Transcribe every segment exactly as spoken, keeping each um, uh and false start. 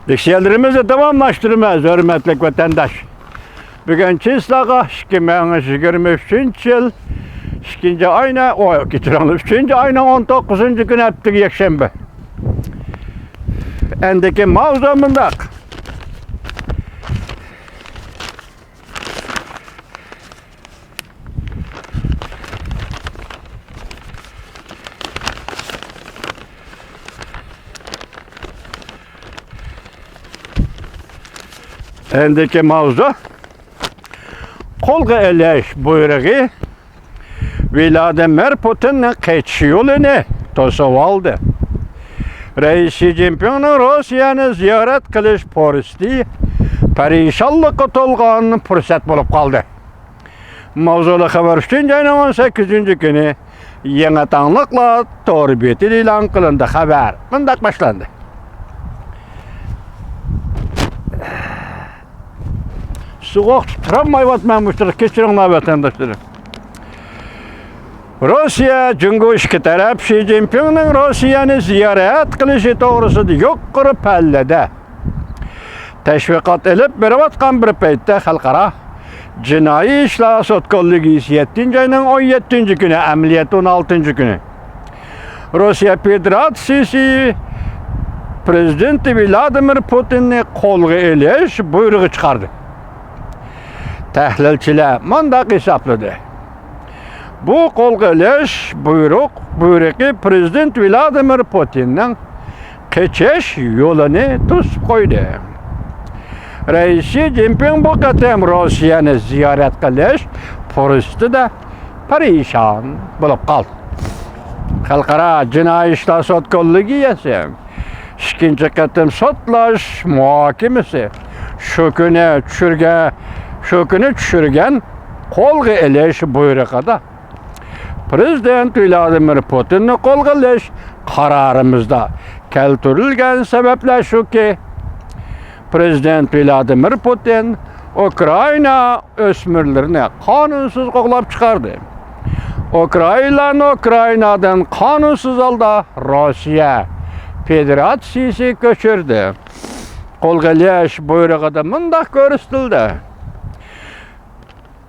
لېكسىيەلىرىمىزنى داۋاملاشتۇرىمىز، ھۆرمەتلىك ۋەتەنداش. بۈگۈن چىسلاغا ئىككى مىڭ يىگىرمە ئۈچىنچى يىل ئىككىنچى ئاينىڭ، ئو، كەچۈرۈڭلار، ئۈچىنچى ئاينىڭ ئون توققۇزىنچى كۈنى، ھەپتىلىك يەكشەنبە. ئەندىكى ماۋزۇ مۇنداق. ئەندىكى ماۋزۇ، قولغا ئېلىش بۇيرۇقى ۋلادىمىر پۇتىننىڭ قېچىش يولىنى توسۇۋالدى. رەئىس شى جىنپىڭنىڭ روسىيەنى زىيارەت قىلىش پۇرسىتى پەرىشانلىققا تولغان پۇرسەت بولۇپ قالدى. ماۋزۇلۇق خەۋەر ئۈچىنچى ئاينىڭ ئون سەككىزىنچى كۈنى يېڭى تاڭلىقلار تور بېتىدە ئېلان قىلىندى. خەۋەر مۇنداق باشلاندى. سوغۇقتا تۇرالمايۋاتىمەن مۇشۇ، كەچۈرۈڭلار ۋەتەنداشلىرىم. روسىيە، جۇڭگو ئىككى تەرەپ شى جىنپىڭنىڭ روسىيەنى زىيارەت قىلىشى توغرىسىدا يۇقىرى پەللىدە تەشۋىقات ئېلىپ بېرىۋاتقان بىر پەيتتە، خەلقئارا جىنايى ئىشلار سوت كوللېگىيىسى يەتتىنچى ئاينىڭ ئون يەتتىنچى كۈنى، ئەمەلىيەتتە ئون ئالتىنچى كۈنى، روسىيە فېدېراتسىيىسى پىرېزىدېنتى ۋلادىمىر پۇتىننى قولغا ئېلىش بۇيرۇقى چىقاردى. تەھلىلچىلەر مۇنداق ھېسابلىدى. بۇ قولغا ئېلىش بۇيرۇق، بۇيرۇقى پىرېزىدېنت ۋلادىمىر پۇتىننىڭ قېچىش يولىنى توسۇپ قويدى. رەئىس شى جىنپىڭ بۇ قېتىم روسىيەنى زىيارەت قىلىش پۇرسىتىدە پەرىشان بولۇپ قالدى. خەلقئارا جىنايى ئىشلار سوت كوللېگىيەسى ئىككىنچى قېتىم سوتلاش مۇھاكىمىسى شۇ كۈنى چۈشۈرگەن، شۇ كۈنى چۈشۈرگەن قولغا ئېلىش بۇيرۇقىدا پىرېزىدېنت ۋلادىمىر پۇتىننى قولغا ئېلىش قارارىمىزدا كەلتۈرۈلگەن سەۋەبلەر شۇكى، پىرېزىدېنت ۋلادىمىر پۇتىن ئۇكرائىنا ئۆسمۈرلىرىنى قانۇنسىز قوغلاپ چىقاردى. ئۇكرائىنلارنى ئۇكرائىنادىن قانۇنسىز ھالدا روسىيە فېدېراتسىيىسىگە كۆچۈردى. قولغا ئېلىش بۇيرۇقىدا مۇنداق كۆرسىتىلدى.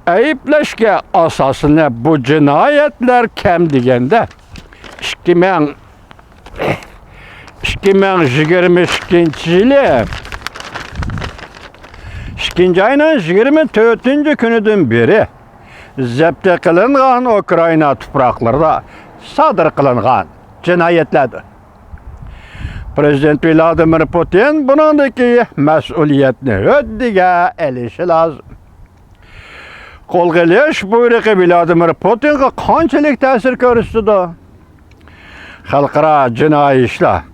ئەيىبلەشكە ئاساسەن بۇ جىنايەتلەر كەم دېگەندە ئىككى مىڭ، ئىككى مىڭ يىگىرمە ئىككىنچى يىلى ئىككىنچى ئاينىڭ يىگىرمە تۆتىنچى كۈنىدىن بېرى زەپتە قىلىنغان ئۇكرائىنا تۇپراقلىرىدا سادىر قىلىنغان جىنايەتلەردۇر. پىرېزىدېنت ۋلادىمىر پۇتىن بۇنىڭدىكى مەسئۇلىيەتنى ھۆددىگە ئېلىشى لازىم. قولغا ئېلىش بۇيرۇقى ۋلادىمىر پۇتىنغا قانچىلىك تەسىر كۆرسىتىدۇ؟ خەلقئارا جىنايى ئىشلار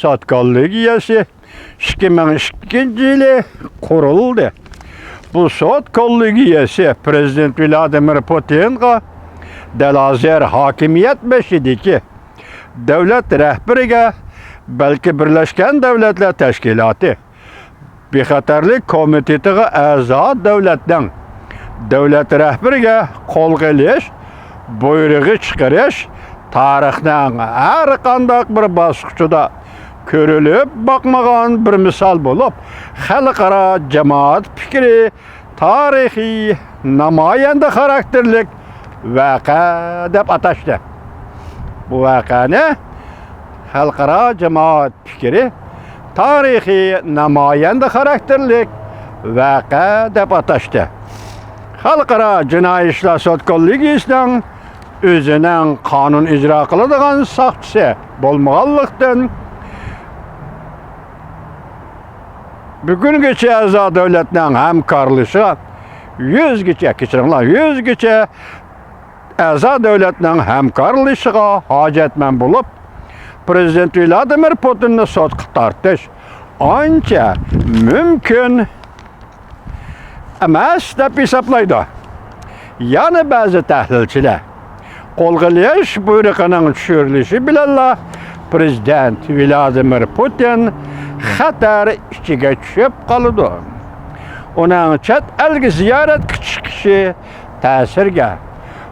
سوت كوللېگىيەسى ئىككى مىڭ ئىككىنچى يىلى قۇرۇلدى. بۇ سوت كوللېگىيەسى پىرېزىدېنت ۋلادىمىر پۇتىنغا دەل ھازىر ھاكىمىيەت بېشىدىكى دۆلەت رەھبىرىگە، بەلكى بىرلەشكەن دۆلەتلەر تەشكىلاتى بىخەتەرلىك كومىتېتىغا ئەزا دۆلەتنىڭ دۆلەت رەھبىرىگە قولغا ئېلىش بۇيرۇقى چىقىرىش تارىخنىڭ ھەر قانداق بىر باسقۇچىدا كۆرۈلۈپ باقمىغان بىر مىسال بولۇپ، خەلقئارا جامائەت پىكرى تارىخىي نامايەندە خاراكتېرلىك ۋەقە دەپ ئاتاشتى. بۇ ۋەقەنى خەلقئارا جامائەت پىكرى تارىخىي نامايەندە خاراكتېرلىك ۋەقە دەپ ئاتاشتى. خەلقئارا جىنايى ئىشلار سوت كوللېگىيىسىنىڭ ئۆزىنىڭ قانۇن ئىجرا قىلىدىغان ساقچىسى بولمىغانلىقتىن، بۈگۈنگىچە ئەزا دۆلەتنىڭ ھەمكارلىشىغا يۈزگىچە، كەچۈرۈڭلار، يۈزگىچە ئەزا دۆلەتنىڭ ھەمكارلىشىغا ھاجەتمەن بولۇپ، پىرېزىدېنت ۋلادىمىر پۇتىننى سوتقا تارتىش ئانچە مۇمكىن ئەمەس دەپ ھېسابلايدۇ. يەنە بەزى تەھلىلچىلەر قولغا ئېلىش بۇيرۇقىنىڭ چۈشۈرۈلۈشى بىلەنلا پىرېزىدېنت ۋلادىمىر پۇتىن خەتەر ئىچىگە چۈشۈپ قالىدۇ. ئۇنىڭ چەت ئەلگە زىيارەتكە چىقىشى تەسىرگە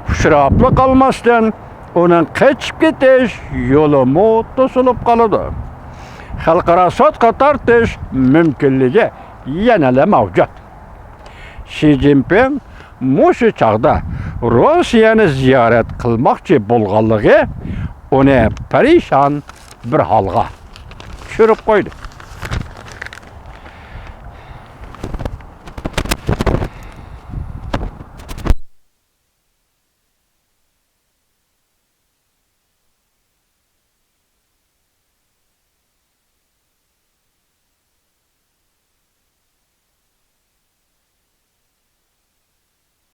ئۇچراپلا قالماستىن، ئۇنىڭ قېچىپ كېتىش يولىمۇ توسۇلۇپ قالىدۇ. خەلقئارا سوتقا تارتىش مۇمكىنلىكى يەنىلا مەۋجۇت. شى جىنپىڭ مۇشۇ چاغدا روسىيەنى زىيارەت قىلماقچى بولغانلىقى ئۇنى پەرىشان بىر ھالغا چۈشۈرۈپ قويدى.